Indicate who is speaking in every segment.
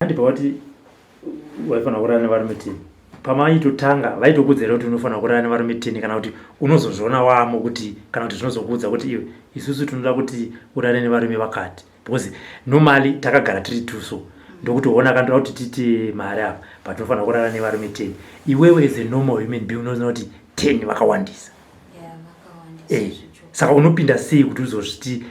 Speaker 1: Handi pawati waifanira kurara nevarume 10. Pamaitotanga vaitokuudza here kuti unofanira kurara nevarume 10 kana kuti unozozviona wamo kuti kana kuti zvinozokuudza kuti iwe isusu tinoda kuti urare nevarume vakati because normally takagara tiri tuso ndokuti ona kandoda kuti tiite mari apa but unofanira kurara nevarume 10. Iwewe as a normal human being unoziva kuti 10 vakawandisa.
Speaker 2: Eh,
Speaker 1: saka unopinda sei kuti uzozviti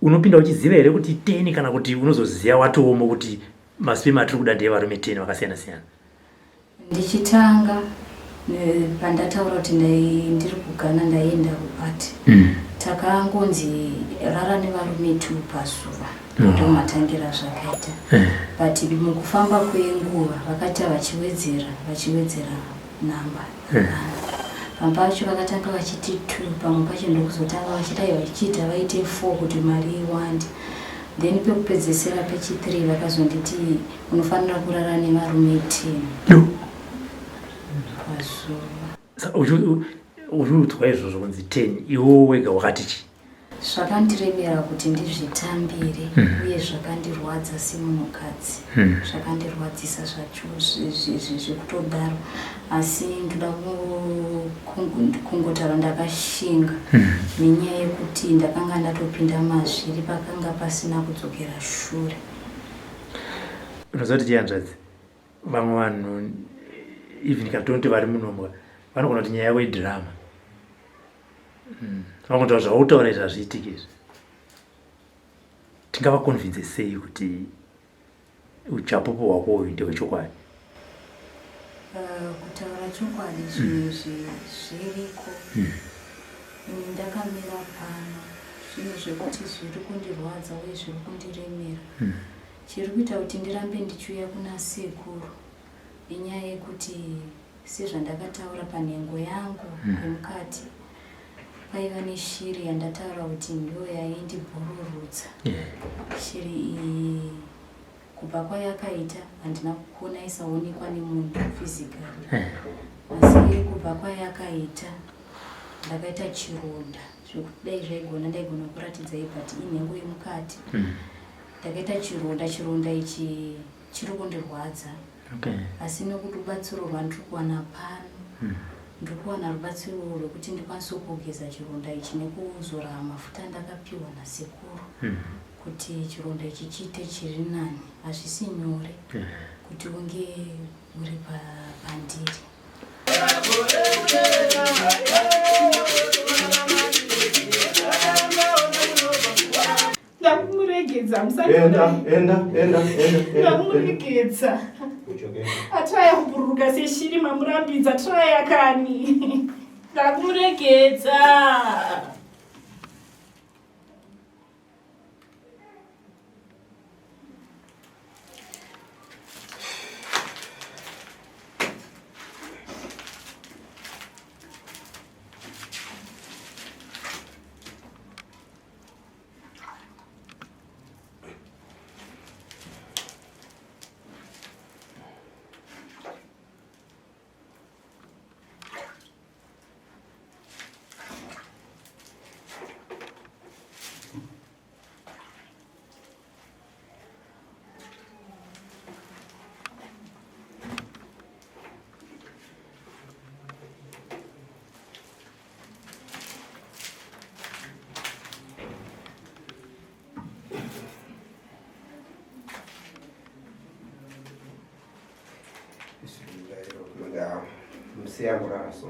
Speaker 1: unopinda uchiziva here kuti 10 kana kuti unozoziva watoomo kuti masipema atiri kuda ndeevarume 10 vakasiyana siyana?
Speaker 2: Ndichitanga pandataura kuti ndiri kuGhana ndaienda kupati Takangonzi rara nevarume two pazuva ndomatangira zvakaita but mukufamba kwenguva vakaita vachiwedzera vachiwedzera number pamwe pacho vakatanga vachiti two pamwe pacho ndokuzotanga vachiti aiwa ichiita vaite four kuti mari iwande then pekupedzesera pechi three vakazonditi unofanira kurara nevarume ten pazuva.
Speaker 1: Saka uchiudzwa izvozvo kunzi 10 iwe wega wakati chii?
Speaker 2: Zvakandiremera kuti ndizvitambire uye zvakandirwadza semunhukadzi. Zvakandirwadzisa zvacho zvekutodaro asi ndoda kungotaura ndakashinga nenyaya yekuti ndakanga ndatopinda mazviri pakanga pasina kudzokera shure.
Speaker 1: Unoziva kuti chihanzvadzi vamwe vanhu even katonti vari munombwa vanogona kuti nyaya yako idrama Vangotaura zvautaura izvi hazviitiki izvi. Tingavaconvince sei kuti uchapupu hwako uyu ndewechokwadi?
Speaker 2: Kutaura chokwadi zvinhu izvi zviriko. Ini ndakamira pano zvinhu zvekuti zviri kundirwadza uye zviri kundiremera. Chiri kuita kuti ndirambe ndichiuya kuna sekuru inyaya yekuti Sezvandakataura panhengo yangu yemukati paiva neshiri yandataura kuti ndiyo yaindibhururutsa. Shiri iyi kubva kwayakaita handina kuona isaonekwa nemunhu physically. Asi kubva kwayakaita ndakaita chironda zvekuti dai zvaigona ndaigona kuratidzai but inhengo yemukati. Ndakaita chironda, chironda ichi chiri kundirwadza
Speaker 1: okay.
Speaker 2: Asi nekuti rubatsiro rwandiri kuwana pano ndiri kuwana rubatsiro rwekuti ndikwanise kugeza chironda ichi nekuzora mafuta andakapiwa nasekuru kuti chironda ichi chiite chiri nani. Hazvisi nyore kuti unge uri pandiri.
Speaker 3: Ndakumuregedza
Speaker 4: Enda, enda, enda, enda.
Speaker 3: Ndakumuregedza. Atraya kubhururuka seshiri mamurambidza traya kani. Ndakumuregedza.
Speaker 4: Musiya kurara so.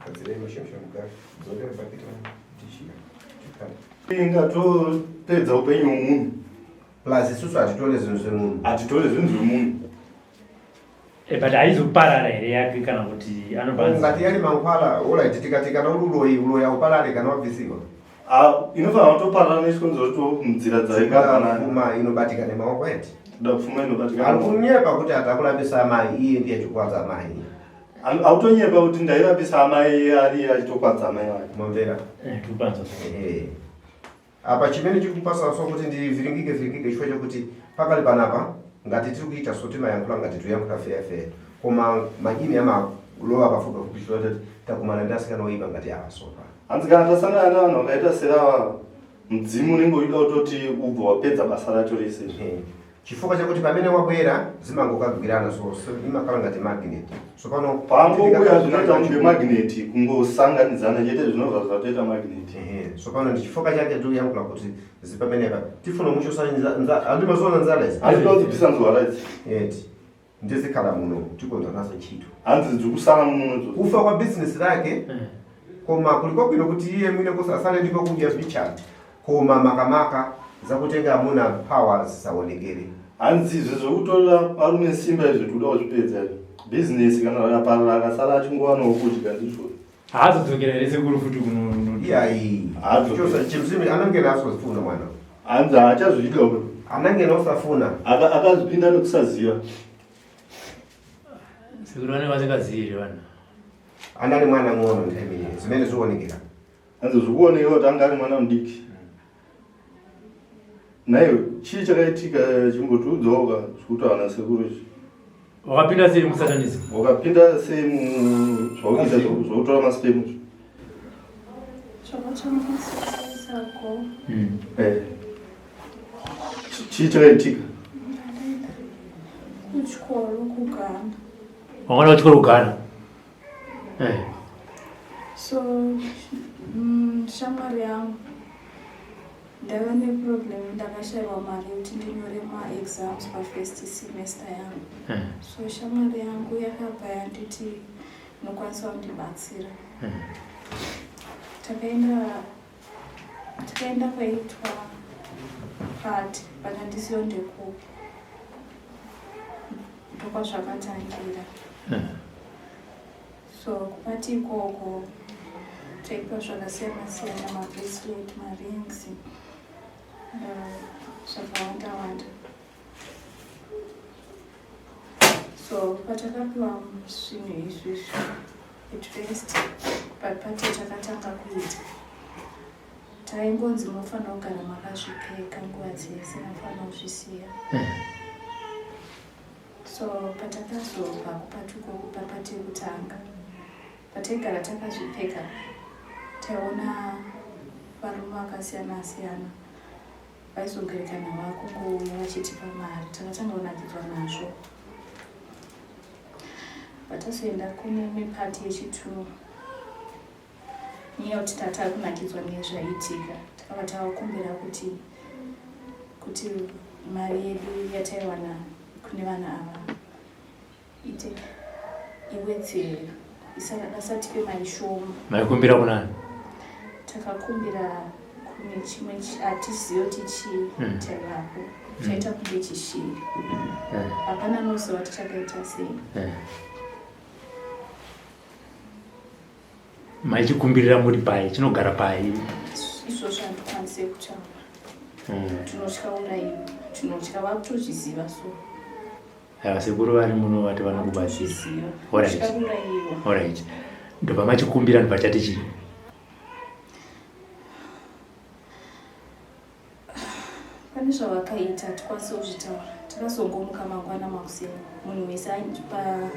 Speaker 4: Gadzirei mushemshe mugare. Dzokera bhaketi tichiya.
Speaker 5: Inga topedza upenyu hwemunhu.
Speaker 4: Plus isusu hatitore zvinhu zvemunhu.
Speaker 5: Hatitore zvinhu zvemunhu.
Speaker 1: Eh, but haizoparara here yake kana kuti anobva anzi-
Speaker 4: Ungati yari mankwala, alright tikati kana uri uroyi, uroyi hauparare kana wabvisiwa.
Speaker 5: Ah, inofanira kutoparara nechikonzero to nzira dzaikafanana.
Speaker 4: Pfuma inobatika nemaoko eti.
Speaker 5: Kuda pfuma inobatika.
Speaker 4: Ari kunyepa kuti atakurapisa amai, iye ndiye achikwadza amai.
Speaker 5: Autonyepa kuti ndairapisa amai ari achitokwadza amai vake.
Speaker 4: Mamvera.
Speaker 1: Eh, tikupanzwa.
Speaker 4: Eh. Apa chimene chiri kupasa so kuti ndivhiringike vhiringike chifukwa chekuti pakali panapa ngati tiri kuita so timayankhula ngati tikuyankhula fair fair koma majini amalowa pafupi pafupi chifukwa choti takumana ndi asikana oipa ngati awa so pa
Speaker 5: Hanzi kana tasangana nevanhu vakaita seava mudzimu unenge uchida kutoti ubva wapedza basa racho rese.
Speaker 4: Chifukwa chakuti pamene wabwera zimangokagwirana, so imakhala ngati magnet. So pano
Speaker 5: Pangouya zvinoita kunge magnet, kungosanganidzana chete zvinobva zvatoita magnet.
Speaker 4: Ehe, so pano ndi chifukwa chake tikuyankhula kuti zipamenepa tifuna muchosa andimazoona nzala izi.
Speaker 5: Handinoda kudzibvisa nzwara idzi.
Speaker 4: Eti ndizikhala muno tikonza nazo ntchito.
Speaker 5: Hanzi dziri kusara muno dzo.
Speaker 4: Kufa kwa bizinesi lake, koma kuli kwabwino kuti iye mwine kosa asale ndipo kudya mbichana, koma makamaka zakutenga amuna power zisaonekere.
Speaker 5: Hanzi izvi zvekutorera varume simba izvi tikuda kuzvipedza izvi. Bhizinesi kana rakaparara akasara achingowanawo kudya ndizvo.
Speaker 1: Haazodzokera here sekuru futi kuno?
Speaker 4: Iyayi.
Speaker 5: Hadzo.
Speaker 4: Chosa chimzimi anangena asozifuna mwana.
Speaker 5: Hanzi haachazviita uyu.
Speaker 4: Anangena usafuna.
Speaker 5: Akazvipinda nekusaziva.
Speaker 1: Sekuru vanenge vasingazivi here vanhu?
Speaker 4: Anali mwana ng'ono nthawi imeneyo zimene zionekera.
Speaker 5: Hanzi zvikuoneka kuti anga ari mwana mudiki. Naiwe chii chakaitika chimbotiudzawo ka zvekutaura nasekuru izvi.
Speaker 1: Wakapinda sei musatanism?
Speaker 5: Wakapinda sei mu zvaukuita zvekutora masperm izvi?
Speaker 3: Zvakatanga sesako.
Speaker 5: Eh. Chii chakaitika?
Speaker 3: Ndakaenda kuchikoro kuGhana.
Speaker 1: Wakaenda kuchikoro kuGhana? Eh.
Speaker 3: So shamwari yangu ndaiva neproblem, ndakashaiwa mari yekuti ndinyore maexams pafirst semester yangu. So shamwari yangu yakabva yanditi inokwanisa kundibatsira. Takaenda kwaitwa party, but handisiyo ndekupi, ndokwazvakatangira. So kuparty ikoko taipiwa zvakasiyana siyana, mabracelet, marings, zvakawanda wanda. So patakapiwa zvinhu izvizvi at first paparty takatanga kuita, taingonzi munofanira kugara makazvipfeka nguva dzese, munofanira kuzvisiya. So patakazobva kuparty ikoko, paparty yekutanga pataigara takazvipfeka, taiona varume vakasiyana siyana vaizongerekana vakungouya vachitipa mari. Takatanga kunakidzwa nazvo. Patazoenda kune imwe party yechi2, nyaya yekuti tata kunakidzwa nezvaiitika, takabva tavakumbira kuti mari yedu yataiwana kune vana ava ite iwedzere, vasatipe mari shoma.
Speaker 1: Maikumbira kunani?
Speaker 3: Takakumbira kune chimwe hatizivi kuti chii chaivapo, chaita kunge chishiri. Hapana anoziva kuti chakaita sei.
Speaker 1: Maichikumbirira muri pai? Chinogara pai?
Speaker 3: Izvozvo handikwanise kutaura. Tinotya uraiwa, tinotya, vakutozviziva so.
Speaker 1: Aiwa, sekuru vari muno vati vanokubatsira.
Speaker 3: Vakutozviziva.
Speaker 1: Alright.
Speaker 3: Tinotya kuraiwa.
Speaker 1: Alright, ndobva machikumbira, ndobva chati chii?
Speaker 3: Pane zvavakaita, hatikwanisi kuzvitaura. Takazongomuka mangwana makuseni, munhu wese pa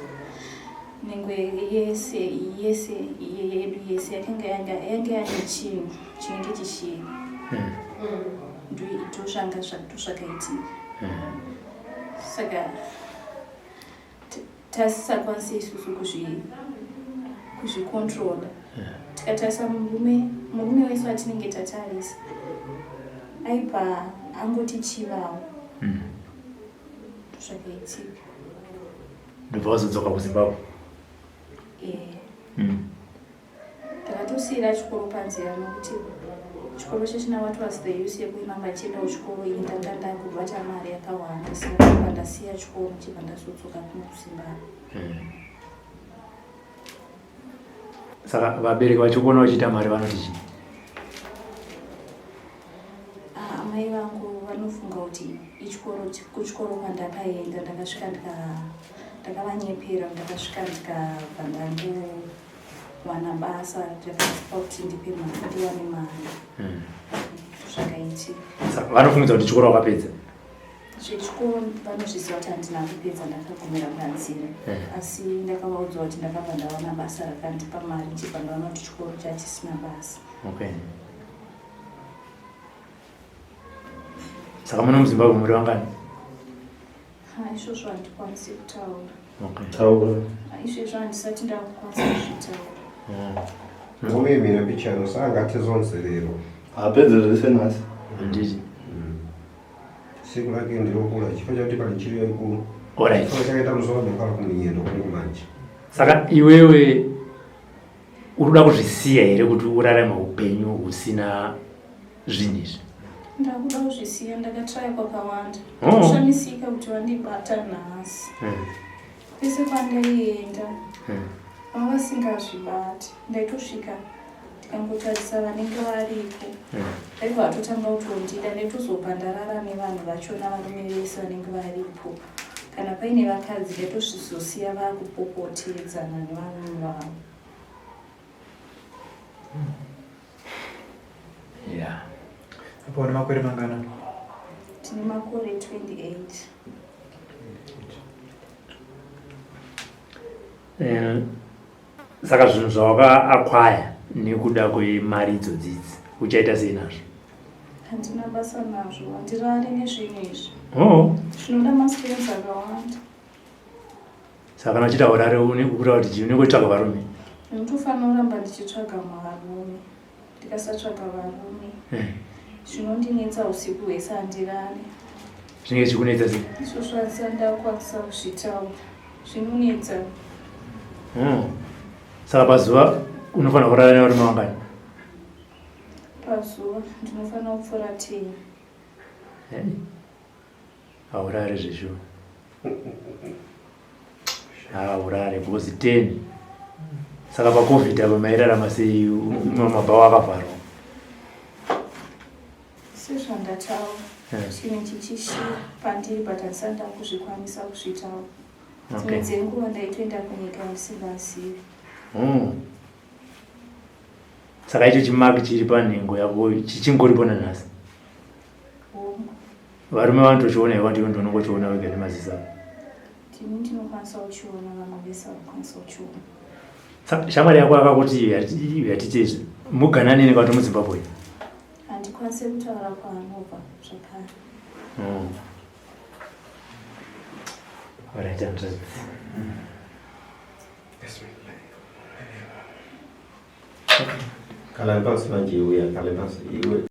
Speaker 3: nhengo yese yese yedu yese yakanga yanga yane chinhu chinenge chishiri. Ndozvanga ndozvakaitika. Saka tasisakwanisi isusu kuzvicontrola. Tikatarisa murume wese watinenge tatarisa aibva angoti chivawo. Zvakaitika.
Speaker 1: Ndobva wazodzoka kuZimbabwe?
Speaker 3: Eh. Ndakatosiyira chikoro panzira nokuti chikoro chechina, what was the use yekuimamba ndichienda kuchikoro ini ndanga ndakubata mari yakawanda? Saka ndakabva ndasiya chikoro, ndichibva ndazodzoka kuno kuZimbabwe.
Speaker 1: Saka vabereki vachikuona vachiita mari vanoti chii?
Speaker 3: Ah, amai vangu vanofunga kuti ichikoro, kuchikoro kwandakaenda ndakasvika ndakavanyepera, ndakasvika ndikabva ndangowana basa rakazipa kuti ndipe mari, ndiwane mari. Zvakaitika.
Speaker 1: Saka vanofungidza kuti chikoro wakapedza?
Speaker 3: Zvechikoro vanozviziva kuti handina kupedza, ndakagumira panzira. Asi ndakavaudza kuti ndakabva ndawana basa rakandipa mari, ndichibva ndaona kuti chikoro chachisina basa.
Speaker 1: Okay, saka muno muZimbabwe muri vangani?
Speaker 3: Izvozvo handikwanisi kutaura.
Speaker 1: Okay.
Speaker 5: Taura.
Speaker 3: Izvezvo handisati ndakukwanisa kuzvitaura.
Speaker 4: Ngomuyimira mbichano sangathe zonse lero.
Speaker 5: Apedze zvese nhasi.
Speaker 1: Handiti.
Speaker 4: Siku lake ndilokula chifukwa chakuti pali ntchito yaikulu.
Speaker 1: Alright.
Speaker 4: Chifukwa chakaita mzola makhala kuminyendo kuli kumanje.
Speaker 1: Saka iwewe uri kuda kuzvisiya here kuti urarame upenyu husina zvinhu izvi?
Speaker 3: Ndakuda kuzvisiya, ndakatraya kwakawanda.
Speaker 1: Oh.
Speaker 3: Kushamisika kuti vandibata nhasi. Pese pandaienda vanga vasingazvibati, ndaitosvika ndikangotarisa vanenge varipo vaibva vatotanga kutondida. Ndaitozobva ndarara nevanhu vachona, varume vese vanenge varipo. Kana paine vakadzi ndaitozvizosiya vakupopotedzana nevarume vavo.
Speaker 1: Yeah.
Speaker 6: Apa une makore mangana?
Speaker 3: Tine makore 28.
Speaker 1: Saka zvinhu zvawakaakwaya nekuda kwemari idzodzi idzi uchaita sei nazvo?
Speaker 3: Handina basa nazvo, handirari nezvinhu izvi.
Speaker 1: Oh.
Speaker 3: Zvinoda mastrings akawanda.
Speaker 1: Saka kana uchiita urare ukuta kuti chii, unenge uchitsvaga varume?
Speaker 3: Ndinotofanira kuramba ndichitsvaga varume. Ndikasatsvaga varume zvinondinetsa usiku hwese, handirari.
Speaker 1: Zvinenge zvichikunetsa sei?
Speaker 3: Izvozvo handisati ndakukwanisa kuzvitaura, zvinonetsa.
Speaker 1: Saka pazuva unofanira kurara nevarume vangani?
Speaker 3: Pazuva ndinofanira kupfuura 10.
Speaker 1: Hey. Haurare zveshuwa. Haurare because 10. Saka paCovid apa mairarama sei, mabhawa akavharwa?
Speaker 3: Sezvandataura, chinhu chichishiya pandiri, but handisati ndakuzvikwanisa kuzvitaura. Dzimwe dzenguva ndaitoenda kunyika yandisingazivi.
Speaker 1: Saka icho chimaki chiri panhengo yako chichingoripo nanhasi?
Speaker 3: Hongu.
Speaker 1: Varume vanotochiona here, vantu ndonongochiona wega nemaziso ako?
Speaker 3: Ndini ndinokwanisa kuchiona, vamwe vese vanokwanisa kuchiona.
Speaker 1: Saka shamwari yako akakuti yatite izvi, muGhana nini kana kuti muZimbabwe?
Speaker 3: Handikwanisi kutaura kwaanobva zvakare.
Speaker 1: Alright, Andres.
Speaker 4: Khala phansi manje uya, khala phansi iwe.